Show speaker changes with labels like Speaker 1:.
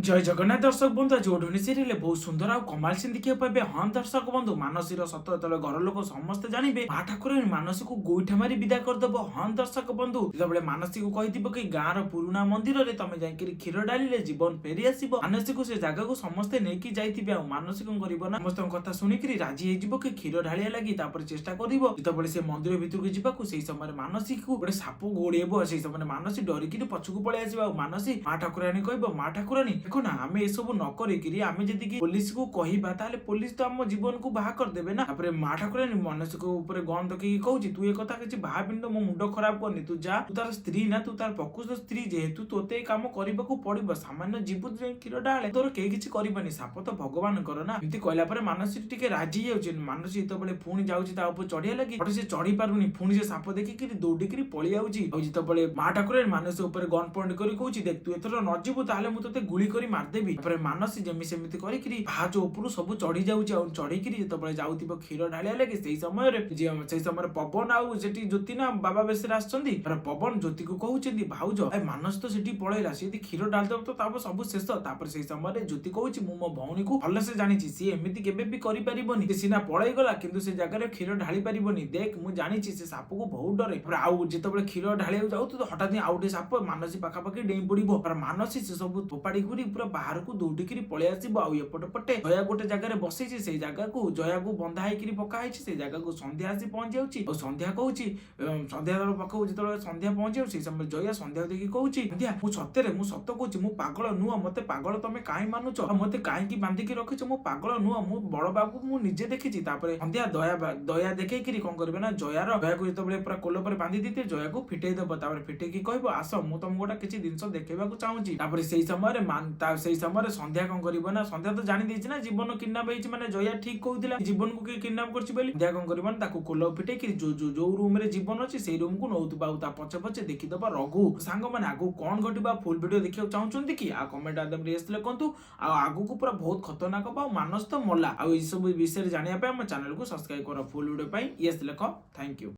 Speaker 1: ଜୟ ଜଗନ୍ନାଥ ଦର୍ଶକ ବନ୍ଧୁ, ଆଜି ଓଢଣୀ ସିରିଏଲ ବହୁତ ସୁନ୍ଦର ଆଉ କମାଲ ସିନ୍ ଦେଖିବାକୁ ପାଇବେ। ହଁ ଦର୍ଶକ ବନ୍ଧୁ, ମାନସୀର ସତ ଯେତେବେଳେ ଘର ଲୋକ ସମସ୍ତେ ଜାଣିବେ, ମା ଠାକୁରାଣୀ ମାନସୀକୁ ଗୋଇଠା ମାରି ବିଦା କରିଦବ। ହଁ ଦର୍ଶକ ବନ୍ଧୁ, ଯେତେବେଳେ ମାନସୀକୁ କହିଥିବ କି ଗାଁର ପୁରୁଣା ମନ୍ଦିରରେ ତମେ ଯାଇକିରି କ୍ଷୀର ଢାଳିଲେ ଜୀବନ ଫେରି ଆସିବ, ମାନସୀକୁ ସେ ଜାଗାକୁ ସମସ୍ତେ ନେଇକି ଯାଇଥିବେ। ଆଉ ମାନସୀ କଣ କରିବ ନା ସମସ୍ତଙ୍କ କଥା ଶୁଣିକିରି ରାଜି ହେଇଯିବ କି କ୍ଷୀର ଢାଳିବା ଲାଗି। ତାପରେ ଚେଷ୍ଟା କରିବ ଯେତେବେଳେ ସେ ମନ୍ଦିର ଭିତରକୁ ଯିବାକୁ, ସେଇ ସମୟରେ ମାନସୀକୁ ଗୋଟେ ସାପ ଗୋଡେଇବ। ସେଇ ସମୟରେ ମାନସୀ ଡରିକିରି ପଛକୁ ପଳେଇ ଆସିବ। ଆଉ ମାନସୀ ମା ଠାକୁରାଣୀ କହିବ, "ମା ଠାକୁରାଣୀ, ଦେଖ ନା, ଆମେ ଏସବୁ ନ କରିକିରି ଆମେ ଯଦି ପୋଲିସକୁ କହିବା, ତାହେଲେ ପୋଲିସ ତ ଆମ ଜୀବନକୁ ବାହା କରିଦେବେ ନା।" ତାପରେ ମା ଠାକୁରାଣୀ ମାନସୀଙ୍କ ଉପରେ ଗନ୍ ରଖିକି କହୁଛି, "ତୁ ଏ କଥା କିଛି ଭାବିନି ତ, ମୋ ମୁଣ୍ଡ ଖରାପ କରନି। ତୁ ଯା, ତୁ ତାର ସ୍ତ୍ରୀ ନା, ତୁ ତାର ପ୍ରକୃତ ସ୍ତ୍ରୀ ଯେହେତୁ ତୋତେ ଏ କାମ କରିବାକୁ ପଡିବ। ସାମାନ୍ୟ ଯିବୁ, ଯାଇ କ୍ଷୀର ଢାଳେ, ତୋର କେହି କିଛି କରିବନି। ସାପ ତ ଭଗବାନଙ୍କର ନା।" ଏମିତି କହିଲା ପରେ ମାନସୀ ଟିକେ ରାଜି ହେଇଯାଉଛି। ମାନସୀ ଯେତେବେଳେ ପୁଣି ଯାଉଛି ତା ଉପରେ ଚଢିବା ଲାଗି, ବଟ ସେ ଚଢି ପାରୁନି। ପୁଣି ସେ ସାପ ଦେଖିକିରି ଦୌଡ଼ିକିରି ପଳେଇ ଯାଉଛି। ଆଉ ଯେତେବେଳେ ମା ଠାକୁରାଣୀ ମାନସୀ ଉପରେ ଗନ୍ ପଏଣ୍ଟ କରି କହୁଛି, "ଦେଖ, ତୁ ଏଥର ନ ଯିବୁ, ତାହେଲେ ମୁଁ ତୋତେ ଗୁଳି କରି ମାରିଦେବି।" ତାପରେ ମାନସୀ ଯେମିତି ସେମିତି କରିକିରି ପାହାଚ ଉପରୁ ସବୁ ଚଢି ଯାଉଛି। ଆଉ ଚଢିକିରି ଯେତେବେଳେ ଯାଉଥିବ କ୍ଷୀର ଢାଳିବା ଲାଗି, ସେଇ ସମୟରେ ପବନ ଆଉ ସେଠି ଜ୍ୟୋତି ନା ବାବା ବେଶରେ ଆସିଛନ୍ତି। ତାପରେ ପବନ ଜ୍ୟୋତିକୁ କହୁଛନ୍ତି, "ଭାଉଜ, ଏ ମାନସ ତ ସେଠି ପଳେଇଲା। ସେ ଯଦି କ୍ଷୀର ଢାଳିଦବ ତ ତାପରେ ସବୁ ଶେଷ।" ତାପରେ ସେଇ ସମୟରେ ଜ୍ୟୋତି କହୁଛି, "ମୁଁ ମୋ ଭଉଣୀକୁ ଭଲସେ ଜାଣିଛି। ସିଏ ଏମିତି କେବେ ବି କରିପାରିବନି। ସେ ସିନା ପଳେଇଗଲା, କିନ୍ତୁ ସେ ଜାଗାରେ କ୍ଷୀର ଢାଳି ପାରିବନି। ଦେଖ, ମୁଁ ଜାଣିଛି ସେ ସାପକୁ ବହୁତ ଡରେ।" ତାପରେ ଆଉ ଯେତେବେଳେ କ୍ଷୀର ଢାଳିବାକୁ ଯାଉଥିବ, ହଠାତ୍ ହିଁ ଆଉ ଗୋଟେ ସାପ ମାନସୀ ପାଖାପାଖି ଡେଇଁ ପଡିବ। ତାପରେ ମାନସୀ ସେ ସବୁ ଫୋପାଡି କରି ପୁରା ବାହାରକୁ ଦୌଡ଼ିକିରି ପଳେଇ ଆସିବ। ଆଉ ଏପଟେ ପଟେ ଜୟା ଗୋଟେ ଜାଗାରେ ବସିଛି। ସେଇ ଜାଗାକୁ ଜୟାକୁ ବନ୍ଧା ହେଇକିରି ପକା ହେଇଛି। ସେଇ ଜାଗାକୁ ସନ୍ଧ୍ୟା ଆସି ପହଞ୍ଚି ଯାଉଛି। ଆଉ ସନ୍ଧ୍ୟା କହୁଛି, ସନ୍ଧ୍ୟା ଦଳ ପାଖକୁ ଯେତେବେଳେ ସନ୍ଧ୍ୟା ପହଞ୍ଚି ଯାଉଛି, ସେଇ ସମୟରେ ଜୟା ସନ୍ଧ୍ୟାକୁ ଦେଖି କହୁଛି, "ସନ୍ଧ୍ୟା, ମୁଁ ସତରେ, ମୁଁ ସତ କହୁଛି, ମୁଁ ପାଗଳ ନୁହଁ। ମତେ ପାଗଳ ତମେ କାହିଁ ମାନୁଛ ଆଉ ମତେ କାହିଁକି ବାନ୍ଧିକି ରଖିଛ? ମୁଁ ପାଗଳ ନୁହଁ। ମୁଁ ବଡ ବାବୁ, ମୁଁ ନିଜେ ଦେଖିଛି।" ତାପରେ ସନ୍ଧ୍ୟା ଦୟା ଦୟା ଦେଖେଇକିରି କଣ କରିବେ ନା ଜୟାକୁ ଯେତେବେଳେ ପୁରା କୋଲ ଉପରେ ବାନ୍ଧି ଦେଇଥିବେ, ଜୟାକୁ ଫିଟେଇ ଦବ। ତାପରେ ଫିଟେଇକି କହିବ, "ଆସ, ମୁଁ ତମକୁ ଗୋଟେ କିଛି ଜିନିଷ ଦେଖେଇବାକୁ ଚାହୁଁଛି।" ତାପରେ ସେଇ ସମୟରେ ସନ୍ଧ୍ୟା କଣ କରିବ ନା, ସନ୍ଧ୍ୟା ତ ଜାଣି ଦେଇଛି ନା ଜୀବନ କିଡନାପ ହେଇଛି, ମାନେ ଜୟା ଠିକ କହୁଥିଲା, ଜୀବନକୁ କିଏ କିଡନାପ କରିଛି ବୋଲି। ସନ୍ଧ୍ୟା କଣ କରିବ ନା ତାକୁ କୋଲ ଫିଟେଇକି ଯୋଉ ଯୋଉ ଯୋଉ ରୁମ ରେ ଜୀବନ ଅଛି, ସେଇ ରୁମକୁ ନଉଥିବ। ଆଉ ତା ପଛେ ପଛେ ଦେଖିଦବ ରଘୁ। ସାଙ୍ଗମାନେ, ଆଗକୁ କଣ ଘଟିବ ଫୁଲ ଭିଡିଓ ଦେଖିବାକୁ ଚାହୁଁଛନ୍ତି କି? ଆଉ କମେଣ୍ଟ ମାଧ୍ୟମରେ ୟେସ୍ ଲେଖନ୍ତୁ। ଆଉ ଆଗକୁ ପୁରା ବହୁତ ଖତରନାକ ହବ ଆଉ ମାନସ ତ ମଲା। ଆଉ ଏଇ ସବୁ ବିଷୟରେ ଜାଣିବା ପାଇଁ ଆମ ଚ୍ୟାନେଲକୁ ସବସ୍କ୍ରାଇବ କର। ଫୁଲ ଭିଡିଓ ପାଇଁ ୟେସ୍ ଲେଖ। Thank you.